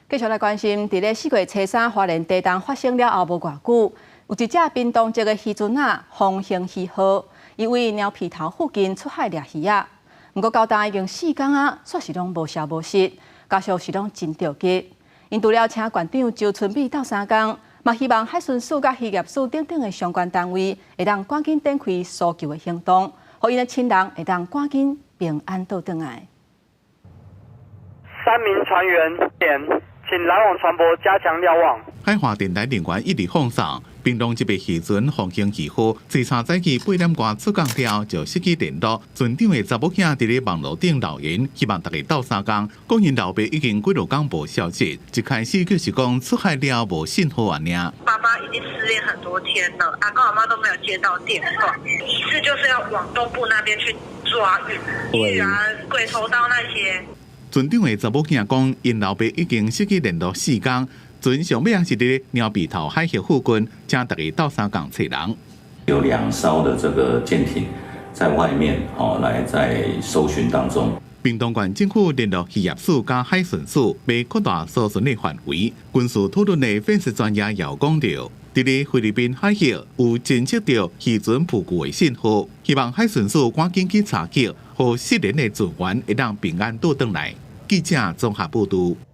繼續來關心，佇咧4月初3，花蓮地動發生了後無偌久，有一隻屏東籍的漁船仔風興漁號，伊位貓鼻頭附近出海掠魚仔，毋過到今已經4工啊，煞是攏無消無息，家屬是攏真著急。𪜶除了請縣長周春米鬥相共，嘛希望海巡署佮漁業署等等的相關單位會當趕緊展開搜救的行動，予𪜶的親人會當趕緊平安倒轉來。三名船員點。請來往船舶加強瞭望。海華電台人員一直放送，屏東這邊漁船風興漁號，自早早起8點外出港了就失去聯絡。船長的查某囝佇咧網路頂留言，希望大家鬥相共。講𪜶老爸已經幾落工無消息，一開始就是講出海了無信號按呢。爸爸已經失聯很多天了，阿公阿媽都沒有接到電話，疑似就是要往東部那邊去抓魚，魚啊、鬼頭刀那些。船長的查某囝講，𪜶老爸已經失去聯絡4工，船上尾仔是佇咧貓鼻頭海域附近，請大家鬥相共揣人。有兩艘的這個艦艇在外面，哦，來在搜尋當中。屏東縣政府聯絡漁業署佮海巡署，欲擴大搜尋的範圍。軍事討論的分析專家也有講著，佇咧菲律賓海域有偵測著漁船浮具的信號，希望海巡署趕緊去查緝，予失聯的船員會當平安倒轉來。記者綜合報導。